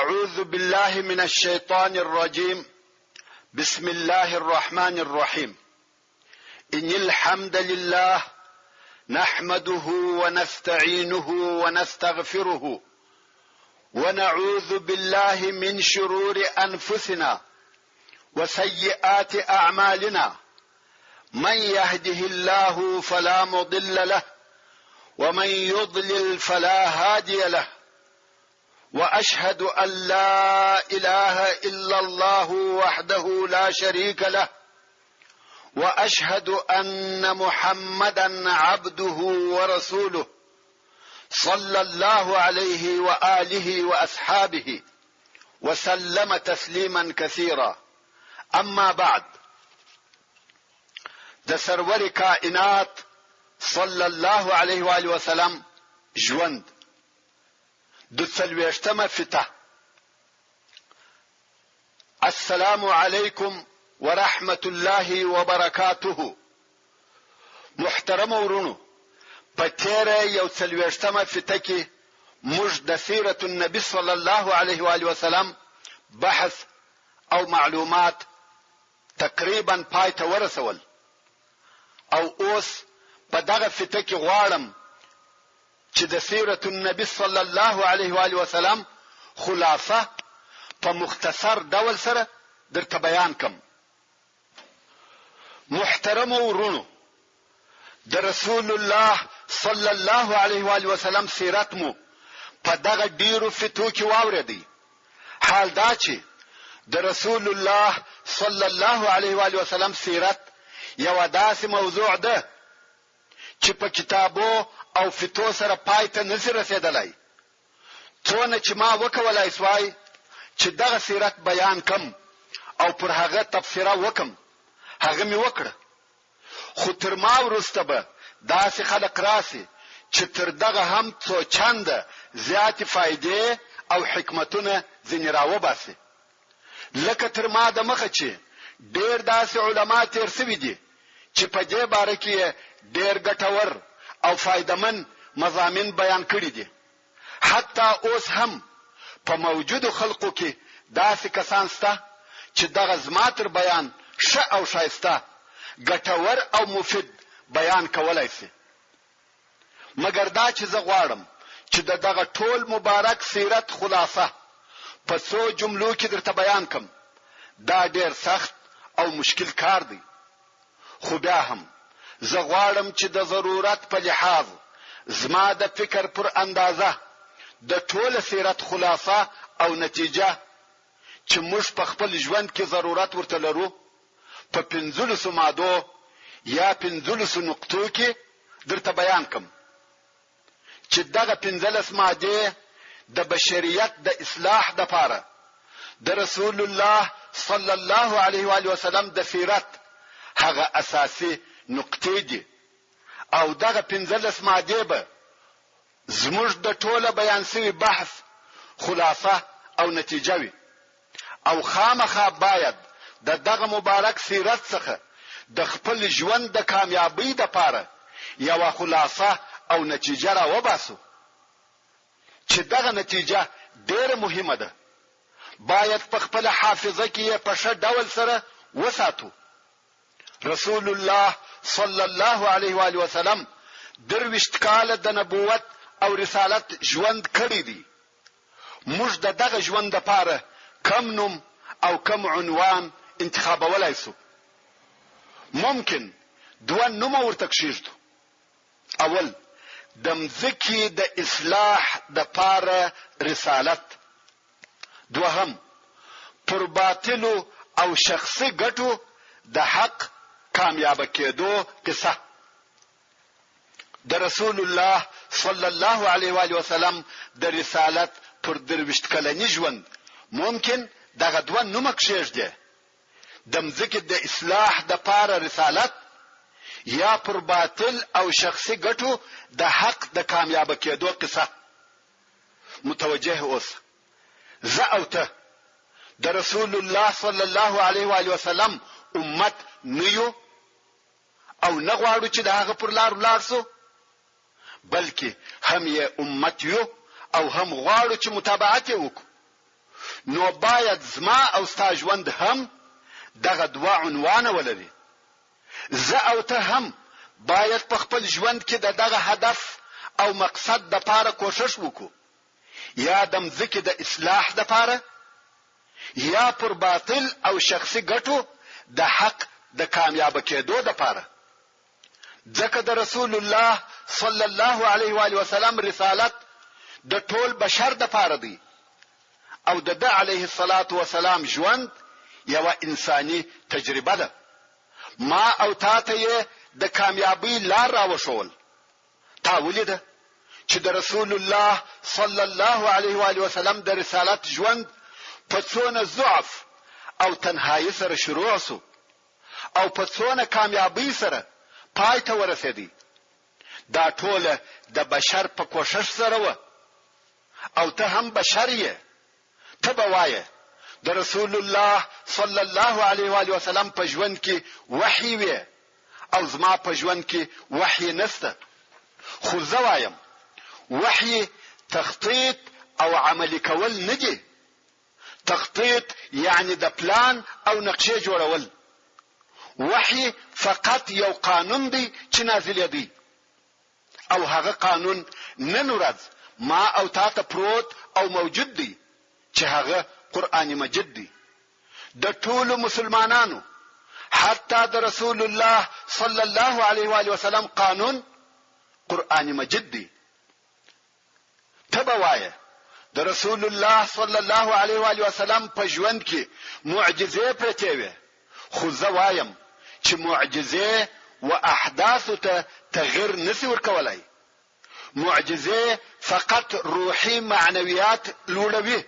أعوذ بالله من الشيطان الرجيم بسم الله الرحمن الرحيم إن الحمد لله نحمده ونستعينه ونستغفره ونعوذ بالله من شرور أنفسنا وسيئات أعمالنا من يهده الله فلا مضل له ومن يضلل فلا هادي له واشهد ان لا اله الا الله وحده لا شريك له واشهد ان محمدا عبده ورسوله صلى الله عليه واله واصحابه وسلم تسليما كثيرا اما بعد د سرور کائنات صلی الله علیه و آله وسلم ژوند د څلوېښتمه فته السلام علیکم ورحمت الله وبرکاته محترم ورونو په تیره یو څلوېښتمه فته کې موږ د سیرت النبی صلی الله علیه و آله وسلم بحث او معلومات تقریبا پای ته ورسول او اوس په دغه فته کې غواړم چې د سیرت النبی صلی الله علیه و آله وسلم خلاصه په مختصر ډول سره درته بیان کم. محترمو وروڼو! د رسول الله صلی الله علیه و آله وسلم سیرت مو په دغه ډیرو فتو کې واورېدی، حال دا چې د رسول الله صلی الله علیه و آله وسلم سیرت یوه داسې موضوع ده چې په کتابو او فتو سره پای ته نشي رسېدلای. څونه چې ما وکولای شوای چې دغه سیرت بیان کم او پر هغه تبصره وکم هغه مې وکړه، خو تر ما وروسته به داسې خلک راشي چې تر دغه هم څو چنده زیاتې فایدې او حکمتونه ځینې راوباسي. لکه تر ما د مخه چې ډېر داسې علما تېر شوي دي چې په دې باره کې یې ډېر ګټور او فایده من مضامین بیان کړي دي. حتی اوس هم په موجودو خلقو کې داسې کسان شته چې دغه زما تر بیان ښه او ښایسته، ګټور او مفید بیان کولای شي. مګر دا چې زه غواړم چې د دغه ټول مبارک سیرت خلاصه په څو جملو کې درته بیان کړم، دا ډېر سخت او مشکل کار دی. خو بیا هم زه غواړم چې د ضرورت په لحاظ زما د فکر پر اندازه د ټوله سیرت خلاصه او نتیجه چې موږ په خپل ژوند کې ضرورت ورته لرو په پنځلسو مادو یا پنځلسو نقطو کې درته بیان کړم. چې دغه 15 مادې د بشریت د اصلاح دپاره د رسول الله صلی الله علیه و آله وسلم د سیرت هغه اساسي نقطې دي او دغه 15 مادې به زموږ د ټوله بیان شوي بحث خلاصه او نتیجه وي او خامخا باید د دغه مبارک سیرت څخه د خپل ژوند د کامیابۍ دپاره یوه خلاصه او نتیجه را وباسو چې دغه نتیجه ډیره مهمه ده باید په خپله حافظه کې یې په ښه ډول سره وساتو. رسول الله صلی الله علیه و آله وسلم 23 کاله د نبوت او رسالت ژوند کړی دی. موږ د دغه ژوند لپاره کم نوم او کم عنوان انتخابولای شو. ممکن دوه نومه ورته کښېږدو. اول، د مځکې د اصلاح دپاره رسالت. دوهم، پر باطلو او شخصي ګټو د حق کامیابه کېدو قصه. د رسول الله صلی الله علیه و آله وسلم د رسالت پر 23 کلني ژوند ممکن دغه دوه نومه کښېږدې، د مځکې د اصلاح دپاره رسالت یا پر باطل او شخصي ګټو د حق د کامیابه کېدو قصه. متوجه اوسه، زه او ته د رسول الله صلی الله علیه و آله وسلم امت نه یو او نه غواړو چې د هغه پر لار ولاړ شو، بلکې هم یې امت یو او هم غواړو چې متابعت یې وکړو. نو باید زما او ستا ژوند هم دغه دوه عنوانه ولري. زه او ته هم باید په خپل ژوند کې د دغه هدف او مقصد دپاره کوښښ وکړو، یا د مځکې د اصلاح دپاره، یا پر باطل او شخصي ګټو د حق د کامیابه کېدو دپاره. ځکه د رسول الله صلی الله علیه و آله وسلم رسالت د ټول بشر دپاره دی او د ده علیه الصلاة والسلام ژوند یوه انساني تجربه ده. ما او تا ته یې د کامیابۍ لار راوښول. تا ولیده چې د رسول الله صلی الله علیه و آله وسلم د رسالت ژوند په څونه ضعف او تنهایی سره شروع شو او په څونه کامیابۍ سره پای ته ورسېدی. دا ټوله د بشر په کوښښ سره وه او ته هم بشر یې. ته به وایې د رسول الله صلی الله علیه و آله وسلم په ژوند کې وحی وې او زما په ژوند کې وحی نشته. خو زه وایم وحی تخطیط او عملي کول نه دي. تخطیط یعنی د پلان او نقشې جوړول. وحی فقط یو قانون دی چې نازلېدی او هغه قانون نن ورځ ما او تا ته پروت او موجود دی چې هغه قرآن مجید دی. د ټولو مسلمانانو حتی د رسول الله صلی الله علیه و آله وسلم قانون قرآن مجید دی. ته به وایې د رسول الله صلی الله علیه و آله وسلم په ژوند کې معجزې پرتې وې، خو زه وایم چې معجزې و احداثو ته تغیر نشي ورکولای. معجزې فقط روحي معنویات لوړوي.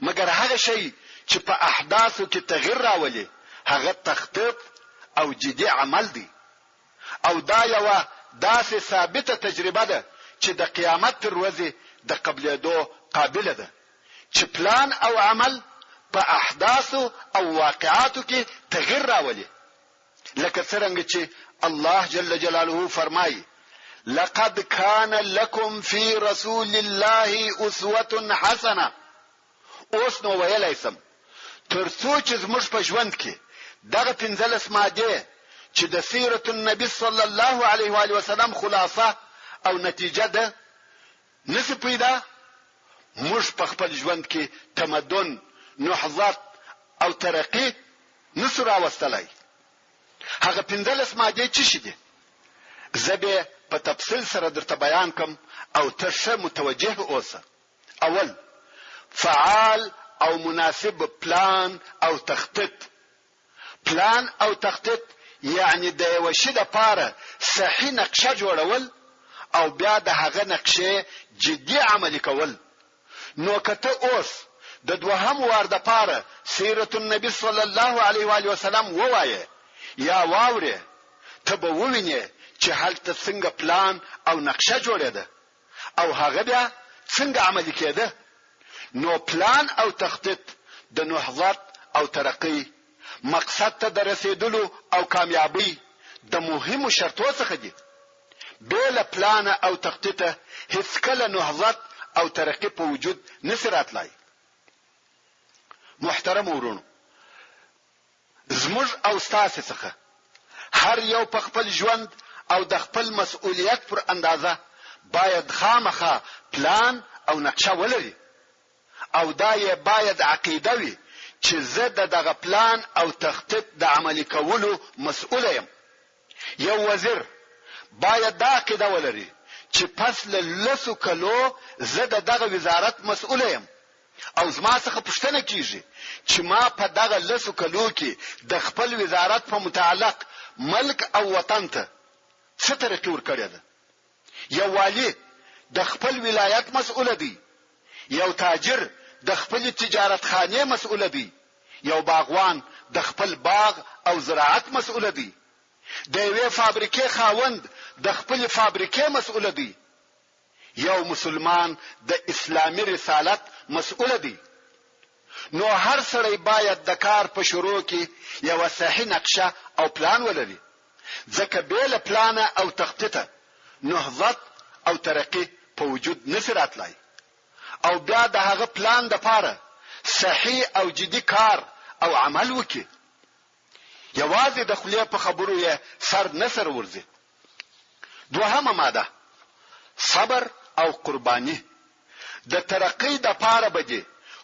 مګر هغه شی چې په احداثو کې تغیر راولي هغه تخطیط او جدي عمل دی او دا یوه داسې ثابته تجربه ده چې د قیامت تر ورځې د قبلېدو قابله ده چې پلان او عمل په احداثو او واقعاتو کې تغیر راولي لکه څرنګه چې الله جل جلاله فرمایي لقد کان لکم فی رسول الله اسوة حسنه اوس نو ویلای سم تر څو چې زموږ په ژوند کې دغه 15 مادې چې د سیرت النبی صلی الله علیه و آله وسلم خلاصه او نتیجه ده نسی پیدا موږ په خپل ژوند کې تمدن نهضت او ترقي نه شو راوستلای. هغه 15 مادې څه شي دي؟ زه به په تفصیل سره درته بیان کړم او ته ښه متوجه اوسه. اول، فعال او مناسب پلان او تخطیط. پلان او تخطیط یعنی د یوه شي لپاره صحیح نقشه جوړول او بیا د هغه نقشې جدي عملي کول. نو که ته اوس د دوهم وار دپاره سیرت النبي صلی الله علیه وآله وسلم ووایې یا واورې، ته به ووینې چې هلته څنګه پلان او نقشه جوړېده او هغه بیا څنګه عملي کېده. نو پلان او تخطیط د نهضت او ترقۍ، مقصد ته د رسېدلو او کامیابۍ د مهمو شرطو څخه دي. بې له پلانه او تخطیطه هیڅکله نهضت او ترقي په وجود نشي راتلای. محترمو وروڼو! زموږ او ستاسې څخه هر یو په خپل ژوند او د خپل مسؤلیت پر اندازه باید خامخا پلان او نقشه ولري او دا یې باید عقیده وي چې زه د دغه پلان او تخطیط د عملي کولو مسؤله یم. یو وزیر باید دا عقیده ولري چې پس له لسو کلو زه د دغه وزارت مسؤله یم او زما څخه پوښتنه کیږي چې ما په دغه لسو کلو کې د خپل وزارت په متعلق ملک او وطن ته څه ترقي ورکړې ده. یو والي د خپل ولایت مسؤله دی، یو تاجر د خپلې تجارت خانې مسؤله دی، یو باغوان د خپل باغ او زراعت مسؤله دی، د یوې فابریکې خاوند د خپلې فابریکې مسؤله دی، یو مسلمان د اسلامي رسالت مسؤله دی. نو هر سړی باید د کار په شروع کې یوه صحیح نقشه او پلان ولري، ځکه بې له پلانه او تخطیطه نهضت او ترقي په وجود نشي راتلای او بیا د هغه پلان دپاره صحیح او جدي کار او عمل وکړي. یوازې د خولې په خبرو یې سر نه سره ورځي. دوهمه ماده، صبر او قرباني. د ترقۍ دپاره به دې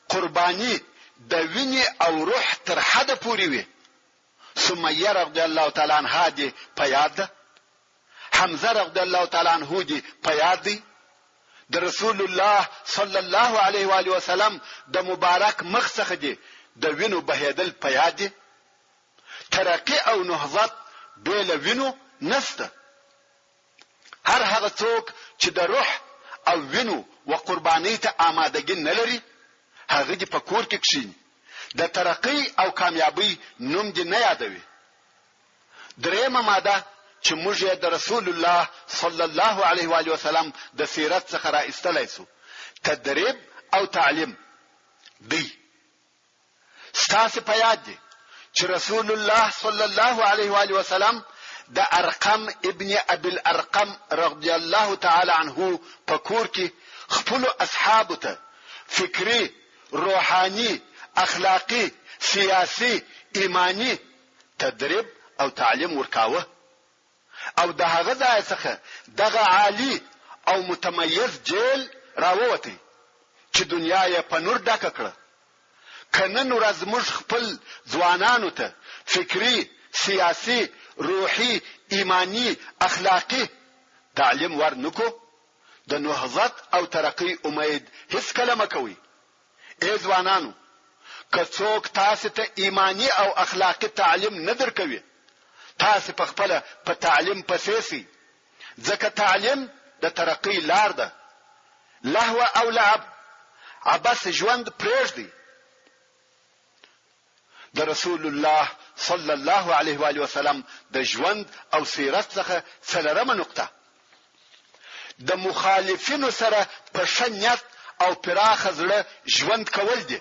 قرباني د وینې او روح تر حده پورې وي. سمیه رضی الله تعالی عنها دې په یاد ده؟ حمزه رضی الله تعالی عنه دې په یاد دی؟ د رسول الله صلی الله علیه و آله وسلم د مبارک مخ څخه دې د وینو بهېدل په یاد دي؟ ترقي او نهضت بې له وینو نشته. هر هغه څوک چې د روح او وینو و قربانۍ ته آمادګي نه لري، هغه دې په کور کې کښېني، د ترقۍ او کامیابۍ نوم دې نه یادوي. درېیمه ماده چې موږ یې د رسول الله صلی الله علیه و آله وسلم د سیرت څخه را ایستلای شو، تدریب او تعلیم دی. ستاسې په یاد دي چې رسول الله صلی الله علیه و آله وسلم د ارقم ابن ابي الارقم رضی الله تعالی عنه په کور کې خپلو اصحابو ته فکري، روحاني، اخلاقي، سیاسي، ایماني تدریب او تعلیم ورکاوه او د هغه ځایه څخه دغه عالي او متمیز جیل راووتی چې دنیا یې په نور ډکه کړه. که نن ورځ موږ خپل ځوانانو ته فکري، سیاسي، روحي، ایماني، اخلاقي تعلیم ور نه کړو، د نهضت او ترقۍ امید هیڅکله مه کوئ. اې ځوانانو! که څوک تاسې ته ایماني او اخلاقي تعلیم نه درکوي، تاسې په خپله په تعلیم پسې شئ، ځکه تعلیم د ترقۍ لار ده. لهو او لعب، عبث ژوند پرېږدئ. د رسول الله صلی الله علیه و آله وسلم د ژوند او سیرت څخه څلورمه نقطه، د مخالفینو سره په ښه نیت او پراخه زړه ژوند کول دي.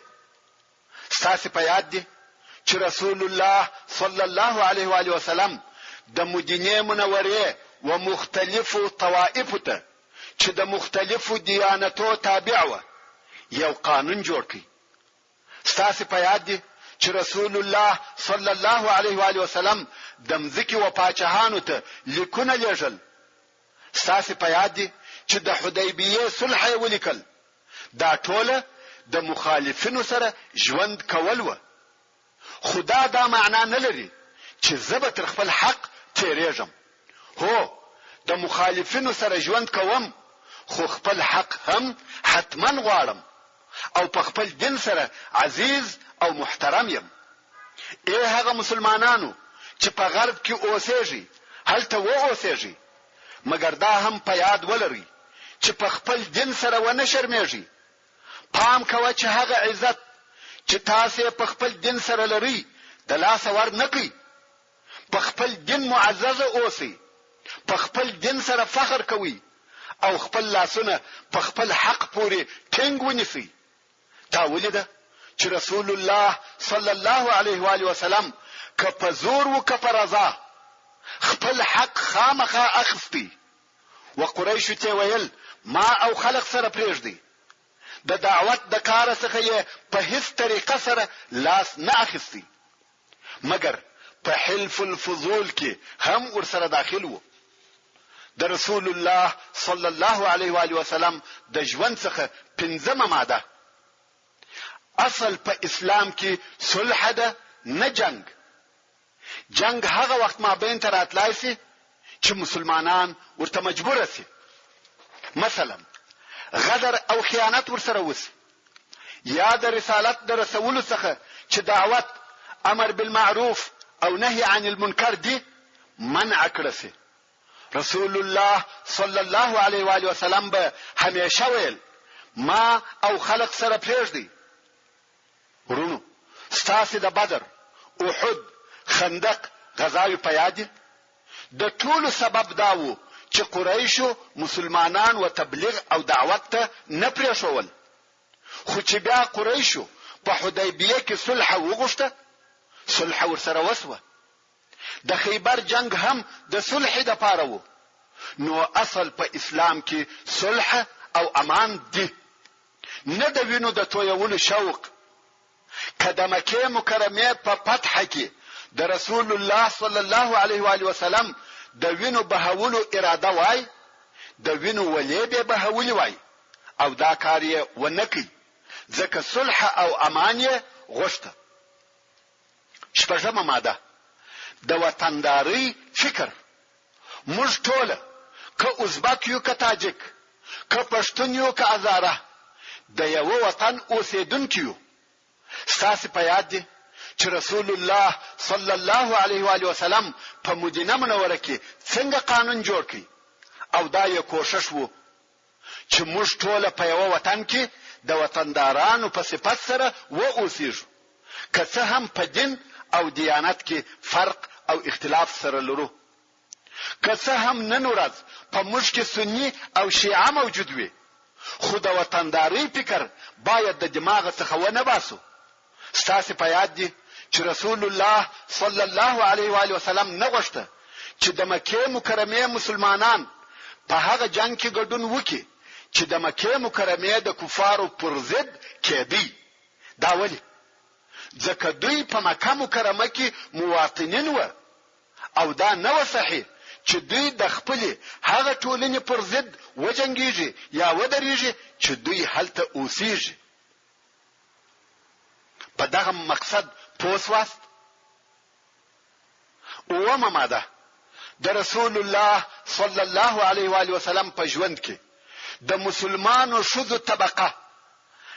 ستاسې په یاد دي چې رسول الله صلی الله علیه و آله وسلم د مدینې منورې و مختلفو طوائفو ته چې د مختلفو دیانتو تابع وه یو قانون جوړ کړ. ستاسې په یاد دي چې رسول الله صلی الله علیه و آله وسلم د مځکې و پاچهانو ته لیکونه لېږل؟ ستاسې په یاد دي چې د حدیبیې صلح یې ولیکل؟ دا ټوله د مخالفینو سره ژوند کول وه. خو دا دا معنا نه لري چې زه به تر خپل حق تېرېږم. هو، د مخالفینو سره ژوند کوم، خو خپل حق هم حتماً غواړم او په خپل دین سره عزیز او محترم یم. اې هغه مسلمانانو چې په غرب کې اوسېږئ، هلته واوسېږئ، مګر دا هم په یاد ولرئ چې په خپل دین سره ونه شرمېږئ. پام کوه چې هغه عزت چې تاسې یې په خپل دین سره لرئ، د لاسه ور نه کړئ. په خپل دین معزز اوسئ، په خپل دین سره فخر کوئ او خپل لاسونه په خپل حق پورې ټینګ ونیسئ. تا ولیده چې رسول الله صلی الله علیه و آله وسلم که په زور و که په رضا خپل حق خامخا اخیستی و قریشو ته ویل ما او خلق سره پرېږدئ. د دعوت د کاره څخه یې په هیڅ طریقه سره لاس نه اخیستی. مګر په حلف الفضول کې هم ورسره داخل وو. د رسول الله صلی الله علیه و آله وسلم د ژوند څخه پنځمه ماده، اصل په اسلام کې صلح ده نه جنګ. جنګ هغه وخت مابین ته راتلای شي چې مسلمانان ورته مجبور شي. مثلا غدر او خیانت ورسره وشي یا د رسالت د رسولو څخه چې دعوت، امر بالمعروف او نهی عن المنکر دي منع کړه شي. رسول الله صلی الله علیه و آله وسلم به همیشه ویل، ما او خلق سره پرېږدئ. وروڼو! ستاسې د بدر، احد، خندق غزاوې په یاد دي؟ د ټولو سبب دا وو چې قریشو مسلمانان و تبلیغ او دعوت ته نه پرېښوول، خو چې بیا قریشو په حدیبیه کې صلح وغوښته، صلح ورسره وشوه. د خیبر جنګ هم د صلحې دپاره وو، نو اصل په اسلام کې صلح او امان دي، نه د وینو د تویولو شوق. که د مکې مکرمې په فتح کې د رسول الله صلی الله علیه و آله وسلم د وینو بهولو اراده وای، د وینو ولې بې بهولي وای او دا کار یې ونه کړ، ځکه صلح او امان یې غوښته. شپږمه ماده، د وطندارۍ فکر. موږ ټوله که ازبک یو که تاجک، که پښتون یو که هزاره، د یوه وطن اوسېدونکي یو. ستاسې په یاد دي چې رسول الله صلی الله علیه و آله وسلم په مدینه منوره کې څنګه قانون جوړ کړ او دا یې کوښښ و چې موږ ټوله په یوه وطن کې د وطندارانو په صفت سره و اوسېږو، که څه هم په دین او دیانت کې فرق او اختلاف سره لرو. که څه هم نن ورځ په موږ کې سني او شیعه موجود وي، خو د وطندارۍ فکر باید د دماغه څخه ونه باسو. ستاسې په یاد دي چې رسول الله صلی الله علیه و آله وسلم نه غوښته چې د مکې مکرمې مسلمانان په هغه جنګ کې ګډون وکړي چې د مکې مکرمې د کفارو پر ضد کېدی. دا ولې؟ ځکه دوی په مکه مکرمه کې مواطنین وه او دا نه وه صحیح چې دوی د خپلې هغه ټولنې پر ضد وجنګېږي یا ودرېږي چې دوی هلته اوسېږي. په دغه مقصد پوه سواست؟ اوومه ماده، د رسول الله صلی الله علیه و آله وسلم په ژوند کې د مسلمانو ښځو طبقه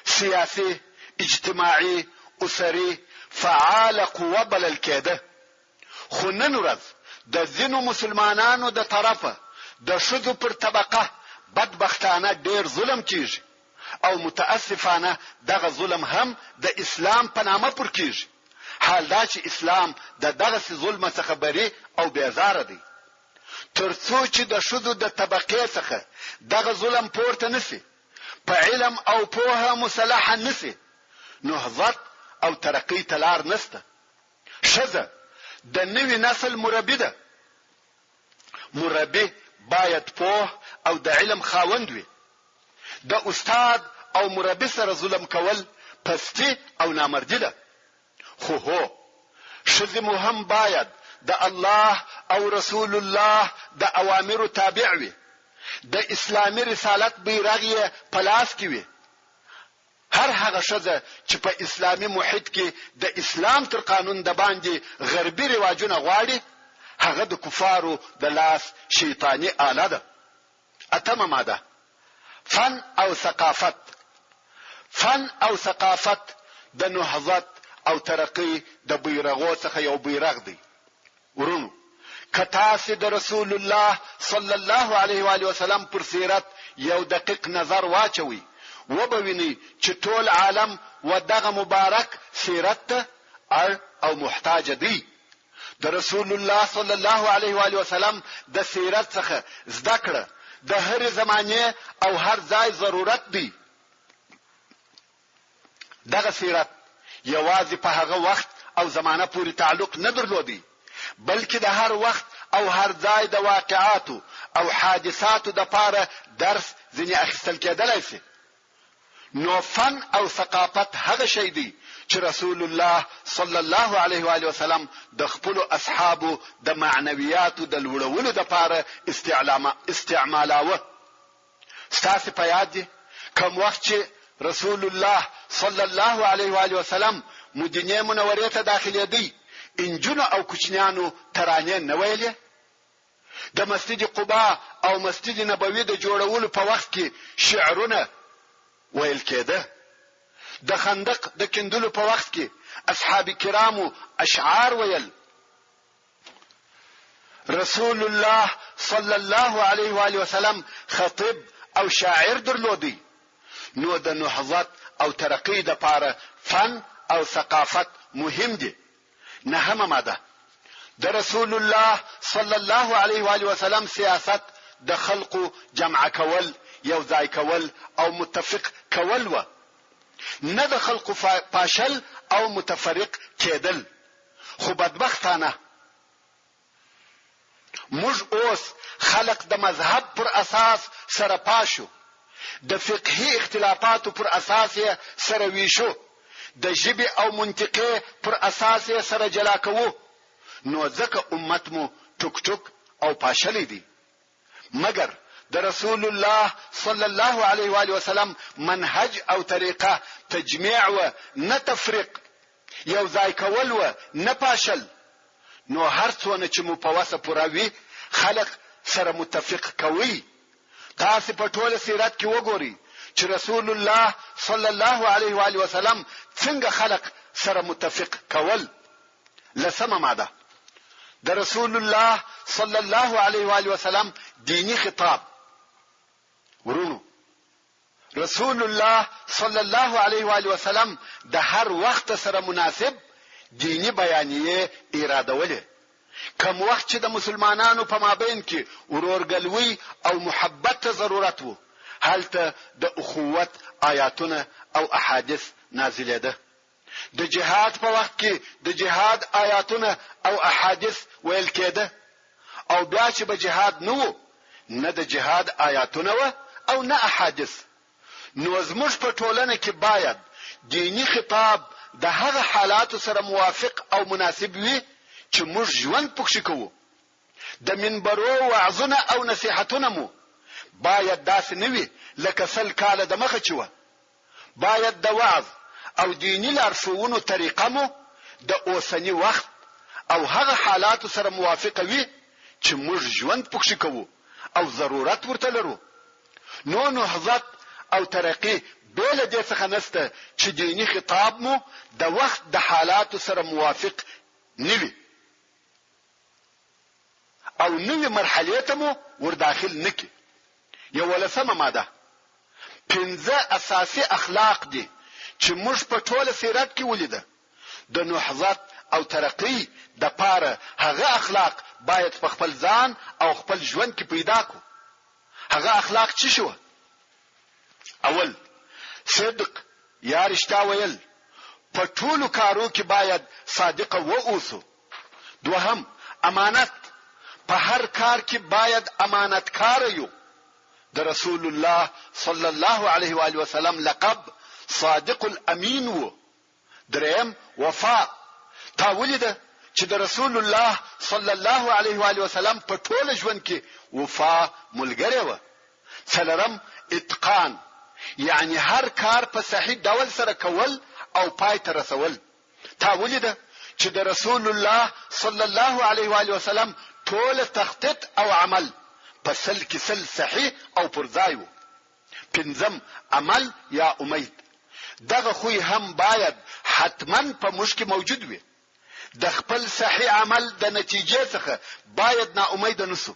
سیاسي، اجتماعي، اسري فعاله قوه بلل کېده، خو نن ورځ د ځینو مسلمانانو د طرفه د ښځو پر طبقه بدبختانه ډېر ظلم کېږي او متاسفانه دغه ظلم هم د اسلام په نامه پر کېږي، حال دا چې اسلام د دغسې ظلمه څخه بري او بېزاره دی. تر څو چې د ښځو د طبقې څخه دغه ظلم پورته نه شي، په علم او پوهه مسلحه نه شي، نهضت او ترقۍ ته لار نشته. ښځه د نوي نسل مربي ده. مربي باید پوه او د علم خاوند وي. د استاد او مربي سره ظلم کول پستي او نامردي ده. خو هو! ښځې مو هم باید د الله او رسول الله د اوامرو تابع وي. د اسلامي رسالت بیرغ یې په لاس کې وي. هر هغه ښځه چې په اسلامي محیط کې د اسلام تر قانون دباندې غربي رواجونه غواړي، هغه د کفارو د لاس شیطاني آله ده. اتمه ماده، فن او ثقافت، فن او ثقافت د نهضت او ترقۍ د بیرغو څخه یو بیرغ دی. وروڼو! که تاسې د رسول الله صلی الله علیه و آله وسلم پر سیرت یو دقیق نظر واچوئ، وبه وینئ چې ټول عالم و دغه مبارک سیرت ته اړ او محتاج دی. د رسول الله صلی الله علیه و آله وسلم د سیرت څخه زده کړه د هرې زمانې او هر ځای ضرورت دی. دغه سیرت یوازې په هغه وخت او زمانه پورې تعلق نه درلودی، بلکې د هر وخت او هر ځای د واقعاتو او حادثاتو دپاره درس ځینې اخیستل کېدلای شي. نو فن او ثقافت هغه شی دی چې رسول الله صلی الله علیه و آله وسلم د خپلو اصحابو د معنویاتو د لوړولو دپاره استعمالاوه. ستاسې په یاد دي کوم وخت چې رسول الله صلی الله علیه و آله وسلم مدینې منورې ته داخلېدی، انجونو او کوچنیانو ترانې نه ویلې؟ د مسجد قباء او مسجد نبوي د جوړولو په وخت کې شعرونه ویل کېده. د خندق د کیندلو په وخت کې اصحاب کرامو اشعار ویل. رسول الله صلی الله علیه و آله وسلم خطیب او شاعر درلودی، نو د نهضت او ترقۍ دپاره فن او ثقافت مهم دي. نهمه ماده، د رسول الله صلی الله علیه و آله وسلم سیاست د خلقو جمع کول، یو ځای کول او متفق کول وه، نه د خلقو پاشل او متفرق کېدل. خو بدبختانه موږ اوس خلق د مذهب پر اساس سره پاشو، د فقهي اختلافاتو پر اساس یې سره ویشو، د ژبې او منطقې پر اساس یې سره جلا کوو، نو ځکه امت مو ټوک ټوک او پاشلی دی. مګر د رسول الله صلی الله علیه وآله وسلم منهج او طریقه تجمیع وه نه تفریق، یو ځای کول وه نه پاشل، نو هر څونه چې مو په وسه پوره وي خلق سره متفق کوئ. تاسې په ټوله سیرت کې وګورئ چې رسول الله صلی الله علیه وآله وسلم څنګه خلق سره متفق کول. لسمه ماده، د رسول الله صلی الله علیه و آله وسلم دیني خطاب. وروڼو! رسول الله صلی الله علیه و آله وسلم د هر وخت سره مناسب دیني بیانیې ایرادولې. کوم وخت چې د مسلمانانو په مابین کې ورورګلوۍ او محبت ته ضرورت وو، هلته د اخوت آیاتونه او احادیث نازلېده. د جهاد په وخت کې د جهاد آیاتونه او احادیث ویل کېده او بیا چې به جهاد نه وو نه د جهاد آیاتونه وه او نه احادیث. نو زموږ په ټولنه کې باید دیني خطاب د هغه حالاتو سره موافق او مناسب وي چې موږ ژوند پکښې کوو. د منبرو وعظونه او نصیحتونه مو باید داسې نه وي لکه 100 کاله دمخه چې وه. باید د وعظ او دیني لارښوونو طریقه مو د اوسني وخت او هغه حالاتو سره موافقه وي چې موږ ژوند پکښې کوو او ضرورت ورته لرو. نو نهضت او ترقي بې له دې څخه نشته چې دیني خطاب مو د وخت د حالاتو سره موافق نه وي او نوې مرحلې ته مو ورداخل نه کړي. یوولسمه ماده، پنځه اساسي اخلاق دي چې موږ په ټوله سیرت کې ولیده، د نهضت او ترقۍ د پاره هغه اخلاق باید په خپل ځان او خپل ژوند کې پیدا کړو. هغه اخلاق څه شي وه؟ اول، صدق یا رښتیا ویل، په ټولو کارو کې باید صادقه و اوسو. دوهم، امانت، په هر کار کې باید امانتکاره یو. د رسول الله صلی الله علیه و آله وسلم لقب صادق الامین وو. دریم، وفا، تا ولیده چې د رسول الله صلی الله علیه و آله وسلم په ټوله ژوند کې وفا ملګرې وه. څلورم، اتقان، یعنې هر کار په صحیح ډول سره کول او پای ته رسول. تا ولیده چې د رسول الله صلی الله علیه و آله وسلم ټوله تخطیط او عمل په 100 کې 100 صحیح او پر ځای وو. پنځم، عمل یا امید، دغه خوی هم باید حتما په موږ کې موجود وي. د خپل صحیح عمل د نتیجې څخه باید نا امیده نه شو.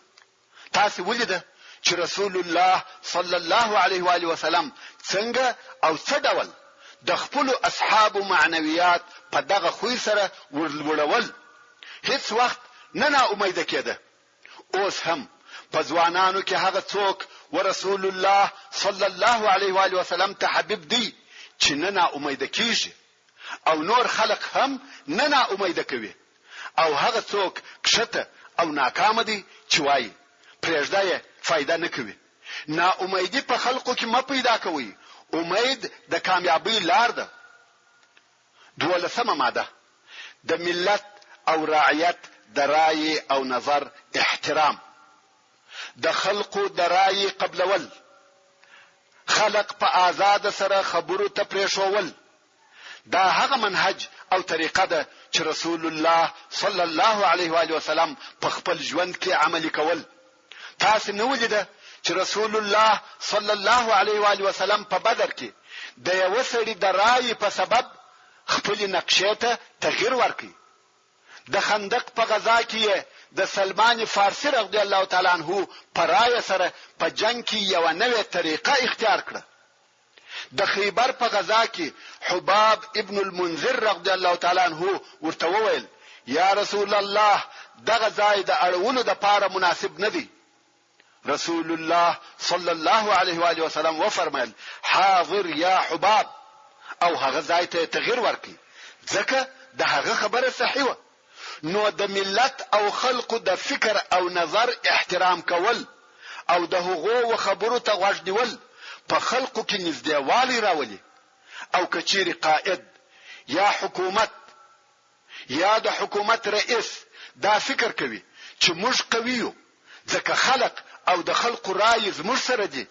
تاسې ولیده چې رسول الله صلی الله علیه و آله وسلم څنګه او څه ډول د خپلو اصحابو معنویات په دغه خوی سره ورلوړول، هیڅ وخت نه نا امیده کېده. اوس هم په ځوانانو کې هغه څوک ورسول الله صلی الله علیه و آله وسلم ته حبیب دی چې نه نا امیده کیږي او نور خلق هم نه نا امیده کوي او هغه څوک کښته او ناکامه دی چې وايي، پرېږده یې فایده نه کوي. نا امیدي په خلقو کې مه پیدا کوئ، امید د کامیابۍ لار ده. دولسمه ماده، د ملت او رعیت د رایې او نظر احترام، د خلقو د رایې قبلول، خلق په ازاده سره خبرو ته پرېښوول، دا هغه منهج او طریقه ده چې رسول الله صلی الله علیه و آله وسلم په خپل ژوند کې عملي کول. تاسې نه ولیده چې رسول الله صلی الله علیه و آله وسلم په بدر کې د یوه سړي د رایې په سبب خپلې نقشې ته تغییر ورکړ. د خندق په غزا کې یې د سلمان فارسي رضی الله تعالی عنه په رایه سره په جنګ کې یوه نوې طریقه اختیار کړه. د خیبر په غزا کې حباب ابن المنذر رضی الله تعالی عنه ورته وویل، یا رسول الله دغه ځای د اړولو دپاره مناسب نه دی. رسول الله صلی الله علیه و آله وسلم وفرمایل، حاضر یا حباب، او هغه ځای ته یې تغیر ورکړ، ځکه د هغه خبره صحیح وه. نو د ملت او خلقو د فکر او نظر احترام کول او د هغو و خبرو ته غوږ نیول په خلقو کې نږدې والی راولي او که چیرې قائد یا حکومت یا د حکومت رئیس دا فکر کوي چې موږ قوي یو ځکه خلق او د خلقو رایې زموږ سره دي،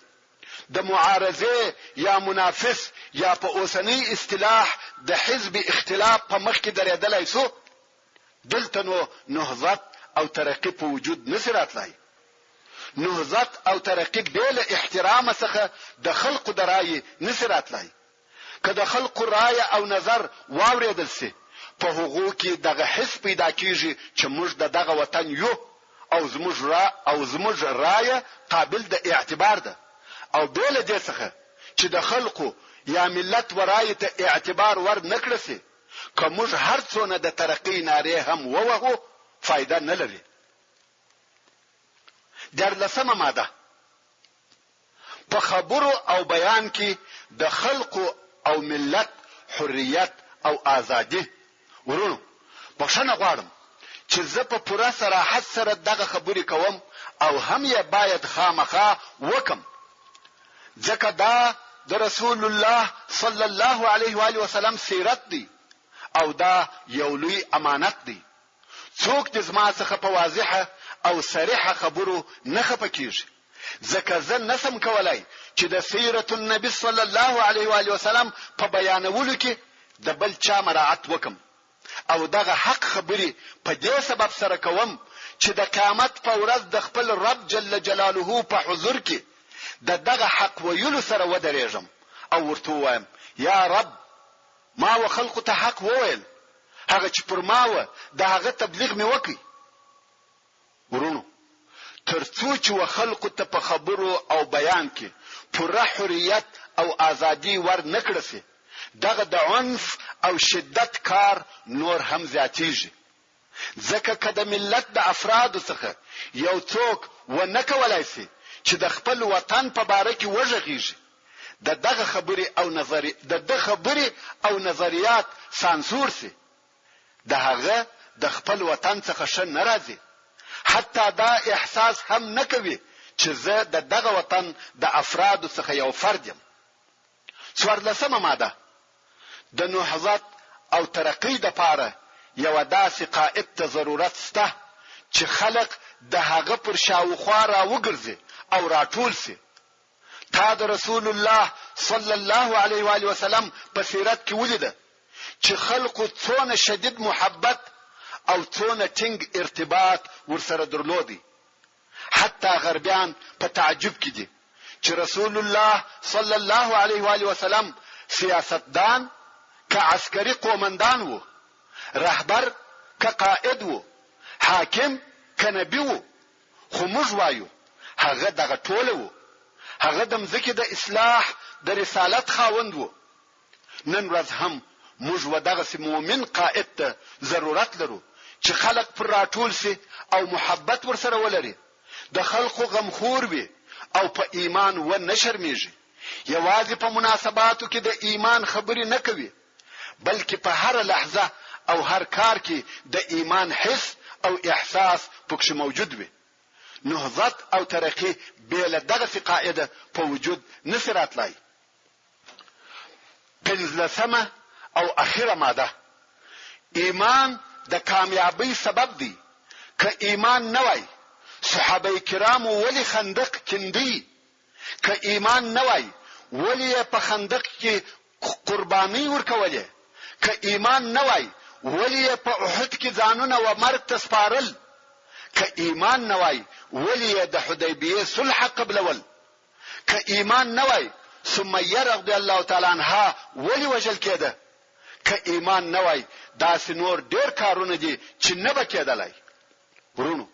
د معارضې یا منافس یا په اوسنۍ اصطلاح د حزب اختلاف په مخ کې درېدلای شو، دلته نو نهضت او ترقي په وجود نه شي راتلای. نهضت او ترقي بې له احترامه څخه د خلقو د رایې نه شي راتلای. که د خلقو رایه او نظر واورېدل شي، په هغو کې دغه حس پیدا کېږي چې موږ د دغه وطن یو او زموږ او زموږ رایه قابل د اعتبار ده او بې له دې څخه چې د خلقو یا ملت و رایې ته اعتبار ور نه کړه شي، که موږ هر څونه د ترقۍ نارې هم ووهو، فایده نه لري. دیارلسمه ماده. په خبرو او بیان کې د خلقو او ملت حریت او ازادي. وروڼو! بخښنه غواړم چې زه په پوره صراحت سره دغه خبرې کوم او هم یې باید خامخا وکړم ځکه دا د رسول الله صلی الله علیه وآله وسلم سیرت دی او دا یو لوی امانت دی. څوک دې زما څخه په واضحه او صریحه خبرو نه خفه کیږي ځکه زه نشم کولای چې د سیرة النبي صلی الله علیه و آله وسلم په بیانولو کې د بل چا مراعت وکړم او دغه حق خبرې په دې سبب سره کوم چې د قیامت په ورځ د خپل رب جل جلاله په حضور کې د دغه حق ویلو سره ودرېږم او ورته ووایم یا رب ما و خلقو ته حق وویل، هغه چې پر ما وه د هغه تبلیغ مې وکړ. وروڼو! تر څو چې و خلقو ته په خبرو او بیان کې پوره حریت او ازادي ور نه کړه شي، دغه د عنف او شدت کار نور هم زیاتیږي. ځکه که د ملت د افرادو څخه یو څوک و نه کولای شي چې د خپل وطن په باره کې وږغیږي، د دغه خبرې او د ده خبرې او نظریات سانسور شي، د هغه د خپل وطن څخه ښه نه راځي، حتی دا احساس هم نه کوي چې زه د دغه وطن د افرادو څخه یو فرد یم. څوارلسمه ماده، د نهضت او ترقۍ دپاره یوه داسې قائد ته ضرورت شته چې خلق د هغه پر شاوخوا راوګرځي او راټول شي. تا د رسول الله صلی الله علیه وآله وسلم په سیرت کې ولیده چې خلقو څونه شدید محبت او څونه ټینګ ارتباط ورسره درلودی. حتی غربیان په تعجب کې دي چې رسول الله صلی الله علیه و آله وسلم سیاستدان که عسکري قومندان وو، رهبر که قائد وو، حاکم که نبي وو، خو موږ وایو هغه دغه ټوله وو. هغه د مځکې د اصلاح د رسالت خاوند وو. نن ورځ هم موږ و دغسې مؤمن قائد ته ضرورت لرو چې خلق پر راټول شي او محبت ورسره ولري، د خلقو غمخور وي او په ایمان و نه شرمېږي، یوازې په مناسباتو کې د ایمان خبرې نه کوي، بلکې په هره لحظه او هر کار کې د ایمان حس او احساس پکښې موجود وي. نهضت او ترقي بې له دغسې قائده په وجود نه شي راتلای. پنځلسمه او اخیره ماده، ایمان د کامیابۍ سبب دی، که ایمان نه وای صحابه کرامو ولې خندق کیندی؟ که ایمان نه وای ولې یې په خندق کې قربانۍ ورکولې؟ که ایمان نه وای ولې یې په احد کې ځانونه و مرګ ته سپارل؟ که ایمان نه وای ولې یې د حدیبیې صلح قبلول؟ که ایمان نه وای سمیه رضی الله تعالی عنها ولې وژل کېده؟ که ایمان نه وای داسې نور ډېر کارونه دي چې نه به کېدلای. وروڼو!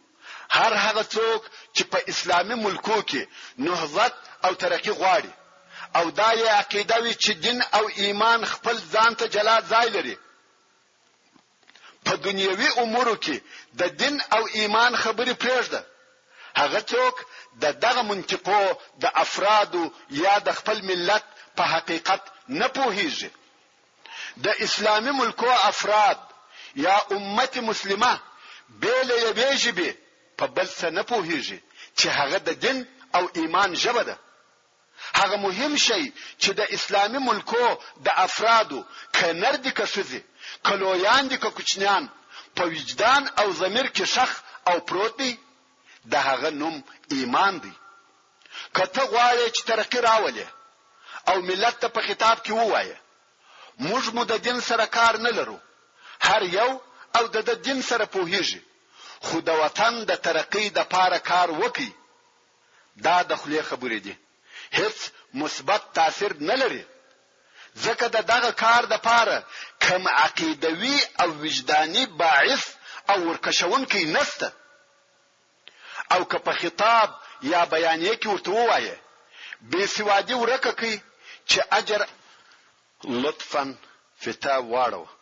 هر هغه څوک چې په اسلامي ملکو کې نهضت او ترقي غواړي او دا یې عقیده وي چې دین او ایمان خپل ځان ته جلا ځای لري، په دنیوي امورو کې د دین او ایمان خبرې پرېږده، هغه څوک د دغه منطقو د افرادو یا د خپل ملت په حقیقت نه پوهېږي. د اسلامي ملکو افراد یا امت مسلمه بې له یوې ژبې په بل څه نه پوهېږي چې هغه د دین او ایمان ژبه ده. هغه مهم شی چې د اسلامي ملکو د افرادو که نر دي که ښځې، که لویان دي که کوچنیان په وجدان او ضمیر کې ښخ او پروت دی د هغه نوم ایمان دی. که ته غواړې چې ترقي راولې او ملت ته په خطاب کې ووایې موږ مو د دین سره کار نه لرو، هر یو او د ده دین سره پوهیږي خو د وطن د ترقۍ دپاره کار وکړئ دا د خولې خبرې دي هیڅ مثبت تاثیر نه لري ځکه د دغه کار دپاره کوم عقیدوي او وجداني باعث او ورکشونکی نشته او که په خطاب یا بیانیه کې ورته ووایې بې سوادي ورکه کړئ چې اجر لطفا فته واړوه.